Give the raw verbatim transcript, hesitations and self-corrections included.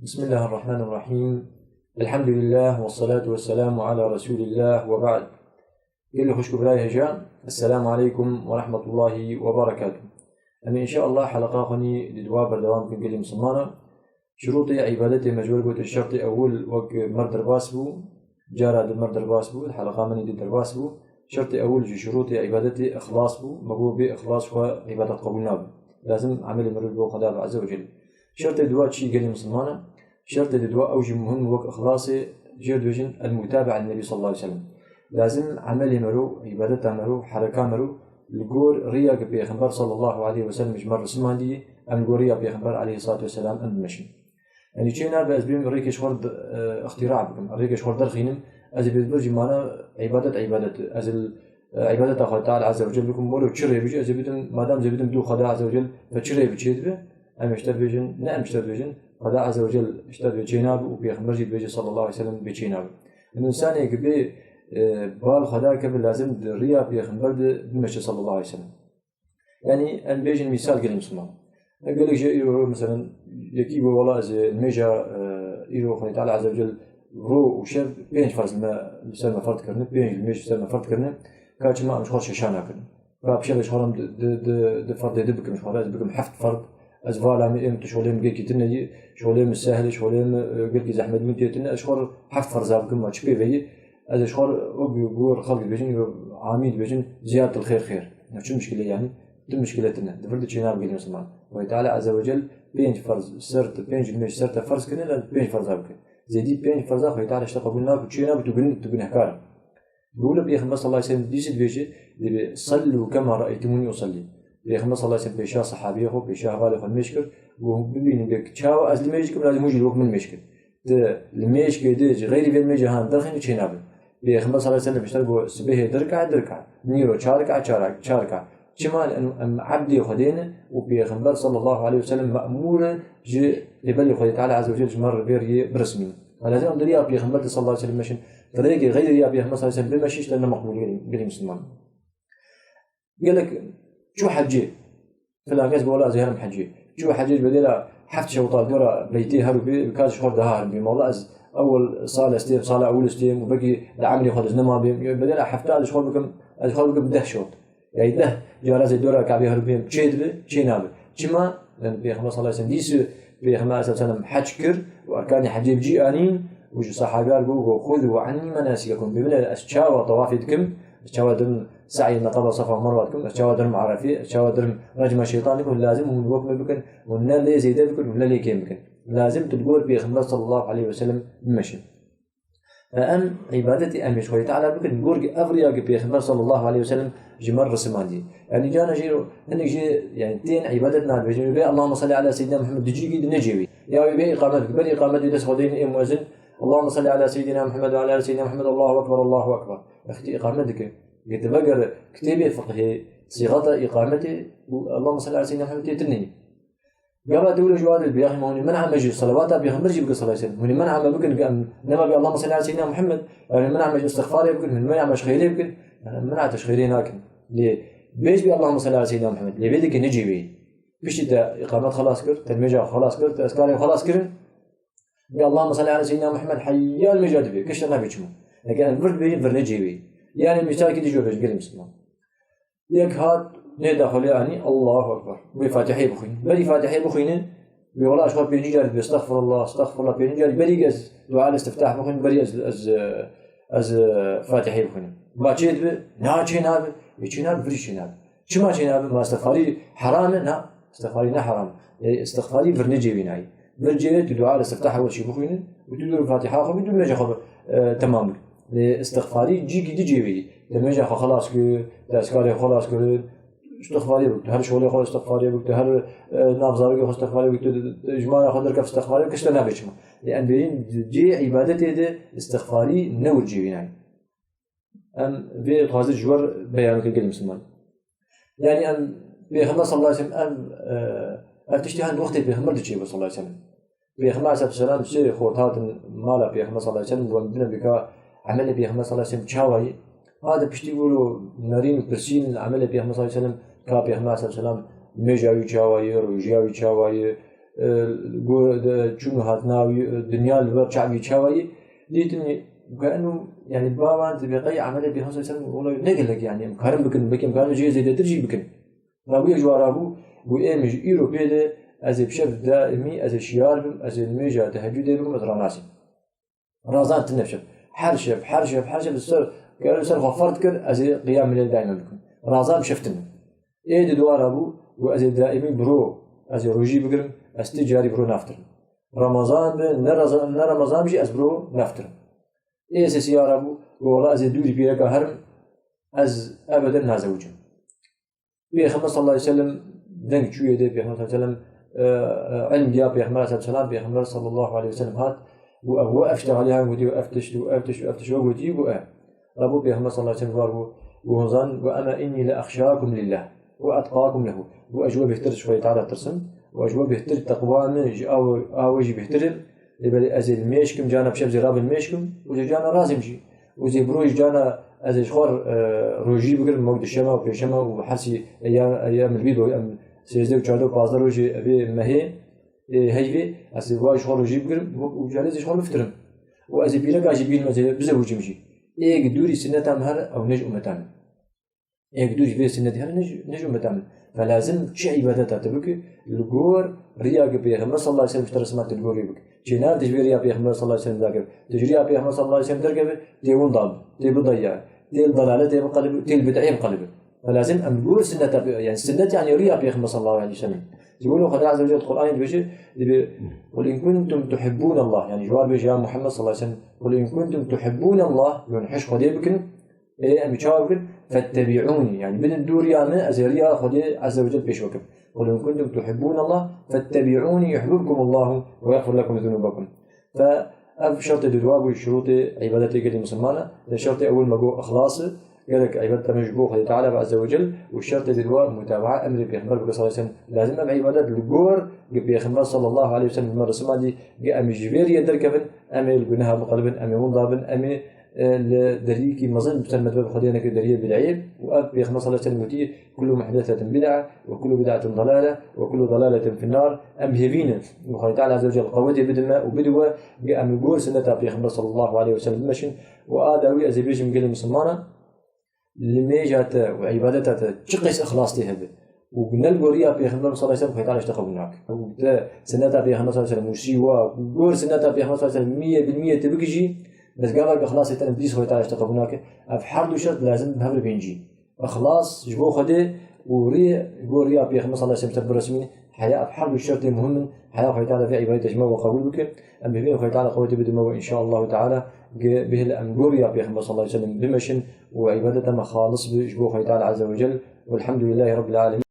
بسم الله الرحمن الرحيم. الحمد لله والصلاة والسلام على رسول الله وبعد. Gelê xwişk û birayê hêja, Esselamu aleykum ve rahmetullahi ve berekatuh. Em ê inşallah heleqa xwe nî di dua berdewam bikin gelê misilmana. Şirûtê îbadetê me ji we re gotin şertê ewil wek mer derbas bû, cara di mer derbas bû, heleqa me nî di derbas bû. Şertê ewil ji şirûtê îbadetê îxlas bû, me got bê îxlas xwe îbadet qebûl nabe. Lazim emelê mirov bo Xweda be Azze ve Celle. Şertê dua çi gelê misilmana? Şertê di dua ew jî muhim wek îxlasê jê dibêjin el-mutaba'a li Nebî sallallahu aleyhi ve sellem. Lazim emelê mero, îbadeta mero, hereka mero li gor riya ke Pêxember sallallahu aleyhi ve sellem ji me risimandiye, em li gor riya Pêxember aleyhissalatu vesselam em bimeşin. Yanî çê nabe ez bêm rêkê ji xwe re, e, îxtîra bikim, rêkê ji xwe re derxînim, ez ê bêdibir jî mana îbadet îbadet. Ez ê, e, îbadeta Xwedê Teala Azze ve Celle bikim, welo çi rê bijî, ez ê bidim, madem ez ê bidim dû Xwedê Azze ve Celle, ve çi rê bi çê dibe, em ê ji te bêjin, ne em ji te bêjin, Xwedê Azze ve Celle ji te bê çê nabe û Pêxember jî dibêje sallallahu aleyhi ve sellem bê çê nabe. Yanî însanê ke bê, e, bal Xwedê keve lazim di riya Pêxember de bimeşe sallallahu aleyhi ve sellem. Yanî em bêjin mîsal gelê misilman. E, gelek jê îro, meselen, yekî got, wela ez ê nimêja, e, îro Xwedê Teala Azze ve Celle ro û şev pênc ferz li me, li ser me ferd kirine, pênc nimêj li ser me ferd kirine, ka çima em ji xwe şeşan nakin. Ka bi şev ez ji xwe re di, di, di, di ferdê di bikim, ji xwe re ez bikim heft ferd, ez vala me êm tu şolê min gelkî tune yî, şolê min sehl e, şolê min, e, gelkî zehmetbûn tê tune, ez ji xwe re heft ferza bikim, ma çi pê ve yî, ez ji xwe re wek bi, bi xelk dibêjin, amî dibêjin, ziyadetul xêr xêr. Ya çi mişkile yanî? Ti mişkile tune. Di vir de çê nabe gelê misilman. Xwedê Teala Azze ve Celle pênc ferz ser te, pênc nimêj ser te ferz kirine, lê pênc ferza bike. Zêdî pênc ferza Xwedê Teala ji te qebûl nake, çê nabe, tu gun-, tu gunehkar e. Bi wilo Pêxember sallallahu aleyhi ve sellem dîsî dibêje, dibê, "Sallu kema ra'eytumûnî usallî." Pêxember sallallahu aleyhi ve sellem pêşiya sehabiyê xwe, pêşiya hevalê xwe nimêj kir, got, "Hûn bibînin bê çawa ez nimêj dikim, lazim hûn jî li wek min nimêj kin." Di nimêjkê de ji xeyrî vê nimêjê han derxînî çê nabe. Pêxember sallallahu aleyhi ve sellem ji te re got, "Sibehê du reka, du reka. Nîro çar reka, çar, çar reka." Çima em, em ebdê Xwedê ne û Pêxember sallallahu aleyhi ve sellem me'mûr e ji lêberî Xwedê Teala Azze ve Celle ji me re vê riyê birismîne. Lazim em di riya Pêxember de sallallahu aleyhi ve sellem meşin. Di rêkê xeyrî riya Pêxember sallallahu aleyhi ve sellem bimeşî, ji te ne meqbûl gelê, gelê misilman. Gelek çû hecê. Filan kes bi wela ez ê herim hecê. Çû hecê ji bedêla heft şew tal dora beytê her û bê, bi ka ji xwe daha herim bê. Wela ez ewil sal ez têm, sala ewil ez têm û belkî di emrê xwe de ez nema bêm. Bedêla hefta ez ji xwe bikim, ez ji xwe bikim deh şewt. Yanî deh cara ez ê dora Kabê herim bêm, çê dibe, çê nabe. Çima? Yanî Pêxember sallallahu aleyhi ve sellem dîs Pêxember sallallahu aleyhi ve sellem hec kir û erkanê hecê bi cî anîn û ji sehabiyan got, got, "Xuzû annî menasîkekum." Bibine ez çawa tewafê dikim, ez çawa dirim Se'yê me qeba Safa û Merwa dikim, ez çawa dirim Erefê, ez çawa dirim recma şeytan dikim, lazim hûn wek me bikin, hûn ne lê zêde bikin, hûn ne lê kêm bikin. Lazim tu li gor Pêxember sallallahu aleyhi ve sellem bimeşin. Ve em îbadetê em ê ji Xwedê Teala bikin, gor ki ev riya ki Pêxember sallallahu aleyhi ve sellem ji me re risimandiye. Yanî cana jê ro, hinek jê, yanî tên îbadet nadibêjin. Bê Allahümme salli ala seyyidina Muhammed di cîkî di ne cêwî. Ya wê bê îqamet bike, ber îqametê dest xwe deyne ê muezin, Allahümme salli ala seyyidina Muhammed ve ala ali seyyidina Muhammed, Allahu ekber, Allahu ekber. Wextî îqamet dike. Gê tu vegere kitêbê fiqhê, sîxeta îqametê û Allahümme salli ala seyyidina Muhammed tê tune ye. Gava tu wilo ji wan re dibê, yaxî ma hûnê men'a me ji selawata pêxember jî bikin sallallahu aleyhi ve sellem. Hûnê men'a me bikin, em nema bê Allahümme salli ala seyyidina Muhammed, yanî men'a me ji istixfarê bikin, hûnê men'a me ji xêrê bikin. Yanî men'a te ji xêrê nakin. Lê bêj bê Allahümme salli ala seyyidina Muhammed. Lê vê dikê ne cêwê. Piştî te îqamet xelas kir, te nimêja xelas kir, te ezkarê xelas kirin. Bê Allahümme salli ala seyyidina Muhammed, heyya nimêja dibê, kişte nabê çima. Eke em vir dibêjin, vir ne cêwê. Yanî mîsalkî dî ji we bêjim, gelê misilman. Yek hat, nê daxilê anî, Allahu Ekber. Wê Fatiheyê bixwînin. Berî Fatiheyê bixwînin, wê wela ji xwe pêncî car dibê, estexfirullah, estexfirullah, pêncî car, berî ez dua el-istiftah bixwînim, berî ez, ez, ez, e, Fatiheyê bixwînim. Ba çê dibe? Na, çê nabe. Wê çê nabe, virî çê nabe. Çima çê nabe? Ma istixfarî heram e? Na, istixfarî ne heram e. E, istixfarî vir ne cêwî nayê. Vir cêwê tu dua el-istiftah ewil jî bixwînin û tu dûr Fatiha xwe bî, tu nimêja xwe, e, temam bikî. Lê istixfarî cîkî dî cêwî. Te nimêja xwe xelas kir, te ezkarê xwe xelas kir, istixfarî bik, tu her şolê xwe istixfarî bik, tu her, e, nav zarokê xwe istixfarî bik, tu, tu, tu ji mala xwe derkev istixfarî bik, kişte nabe çima. Lê em bêjin di cihê îbadetê de istixfarî ne wir cêwî nayê. Em vê dixwazin ji we re beyan bikin gelê misilman. Yanî em Pêxember sallallahu aleyhi ve sellem ev, e, ev tiştê han wextê Pêxember diçê bû sallallahu aleyhi ve sellem. Pêxember aleyhissalatu vesselam sê xort hatin mala Pêxember sallallahu aleyhi ve sellem, wan bine bika emelê Pêxember sallallahu aleyhi ve sellem çawa ye. Hate piştî wilo nerîn û pirsîn emelê Pêxember sallallahu aleyhi ve sellem, ka Pêxember aleyhissalatu vesselam mêja wî çawa ye, rojiya wî çawa ye, e, gor de çûn û hatina wî, e, dinya li ber çavî çawa yî, dîtin, ke eno, yani, bawan dibê qey emelê Pêxember sallallahu aleyhi ve sellem wela ne gelek, yani, em karin bikin, belkî em karin jê zêdetir jî bikin. Rabû yek ji wan rabû, got, ê min ji îro pê de, ez ê bi şev daîmî, ez ê şiyar bim, ez ê nimêja tehecudê bikim, ez ranasîm. Razan tine bi şev. Her şev, her şev, her şev li ser, ger li ser xwe ferz kir, ez ê qiyamê leyl daîme bikim. Razan bi şev tine. Ê di dua rabû, got, ez ê daîmî bi ro, ez ê rojî bigirim, ez ti carî bi ro naftirim. Ramazan be, ne Raza-, ne Ramazan be jî ez bi ro naftirim. Ê sêsiya rabû, got, wela ez ê dûrî pîreka herim, ez ebeden nazewicim. Pêxember sallallahu aleyhi ve sellem deng çûyê dê, Pêxember sallallahu aleyhi ve sellem, e, e, ilm diya Pêxember aleyhisselam, Pêxember sallallahu aleyhi ve sellem hat, û ev, û ev tişt alî han gotî, û ev tişt, û ev tişt, û ev tişt, û gotî, û e. Rabû Pêxember sallallahu aleyhi ve sellem var bû, û hûn zan, û eme înnî le exşakum lillah, û etqakum lehu. Û ez ji we bêhtir ji Xwedê Teala tirsim, û ez ji we bêhtir teqwa min ji awe, awe jî bêhtir in. Lê belê ez ê li mêşkim, cana bi şev zê rabim mêşkim, û zê cana razim jî. Û zê bi roj cana ez ê ji xwe, e, rojî bigirim, wek duşema û pêşema û hesî eyyam, eyyam el bîd, em sêzdeh û çardeh û pazdeh rojê evê mehê, e, heyvê, ez ê wa ji xwe rojî bigirim, û, û carê zê ji xwe biftirim. Û ez ê pîreka jî bînim, ez ê bizewicim jî. Ê gi dûrî sinneta min here, ew ne ji ummeta min. Ê gi dûrî vê sinnetî here ne ji, ne ji ummeta min. Fe lazim çi îbadeta tu bikî, li gor riya gi Pêxember sallallahu aleyhi ve sellem ji te re sima tu li gor wê bikî. Çênave tu ji vê riya Pêxember sallallahu aleyhi ve sellem derkevî. Tu ji riya Pêxember sallallahu aleyhi ve sellem derkevî, tê winda bi, tê bi dayayê, tê bi dalalê, tê bi qelibî, tê li bid'ê bi qelibî. Fe lazim em li gor sinneta pê-, yani sinnet yani riya Pêxember sallallahu aleyhi ve sellem. Ji bo Xwedê Azze ve Celle Qur'anê dibêje, dibê, "Qul in kuntum tuhibbûnallah." Yani ji wan bêje ya Muhammed sallallahu aleyhi ve sellem, "Qul in kuntum tuhibbûnallah." Yon hiş Xwedê bikin. Ê, em çawa bikin? "Fettebi'ûnî." Yani bidin dû riya min, ez ê riya Xwedê Azze ve Celle pêş bikim. "Qul in kuntum tuhibbûnallah, fettebi'ûnî yuhbibkumullahu ve yagfir lekum zunûbekum." Fe ev şertê dudwa bû şurûtê îbadetê gelê misilmana. Lê şertê ewil me got ixlas e. Gelek îbadeta me ji bo Xwedê Teala ve Azze ve Celle û şertê dudwa mutabaa emrê Pêxember bike sallallahu aleyhi ve sellem. Lazim em îbadet li gor gi Pêxember sallallahu aleyhi ve sellem me risimandî gi em ji vê riyê derkevin, em ê li guneha biqelibin, em ê winda bin, em ê e, li deriyekî mezin bi ser me dibe bi Xwedê neke deriyê bid'ê û ev Pêxember sallallahu aleyhi ve sellem gotî, "Kullu muhdesetin bid'a ve kullu bid'atin dalale ve kullu dalaletin finnar." Em hêvî ne. Û Xwedê Teala Azze ve Celle qewetê bide me û bide we, ge em li gor sinneta Pêxember sallallahu aleyhi ve sellem bimeşin. Û a dawî ez ê bêjim gelê misilmana, li mêja te û îbadeta te çi qeys ixlas tê hebe, û ne li gor riya Pêxember sallallahu aleyhi ve sellem Xwedê Teala ji te qebûl nake. Û te sinneta Pêxember sallallahu aleyhi ve sellem û sîwak, gor sinneta Pêxember sallallahu aleyhi ve sellem miyê bil miyê te bikijî, destgava ixlasê te ne dîs Xwedê Teala ji te qebûl nake. Ev her du şert lazim bi hev re bên cî. Ixlas ji bo Xwedê û rê ji bo riya Pêxember sallallahu aleyhi ve sellem te biresmîne. Heya ev her du şertê muhim in. Heya Xwedê Teala vê îbadetê ji me we qebûl bike. Em hêvî ne Xwedê Teala qewetê bide me we, înşaallahu teala, ge bihêle em gor riya Pêxember sallallahu aleyhi ve sellem bimeşin û îbadeta me xalis be ji bo Xwedê Teala Azze ve Celle. Welhamdulillahî Rabbil Alemin.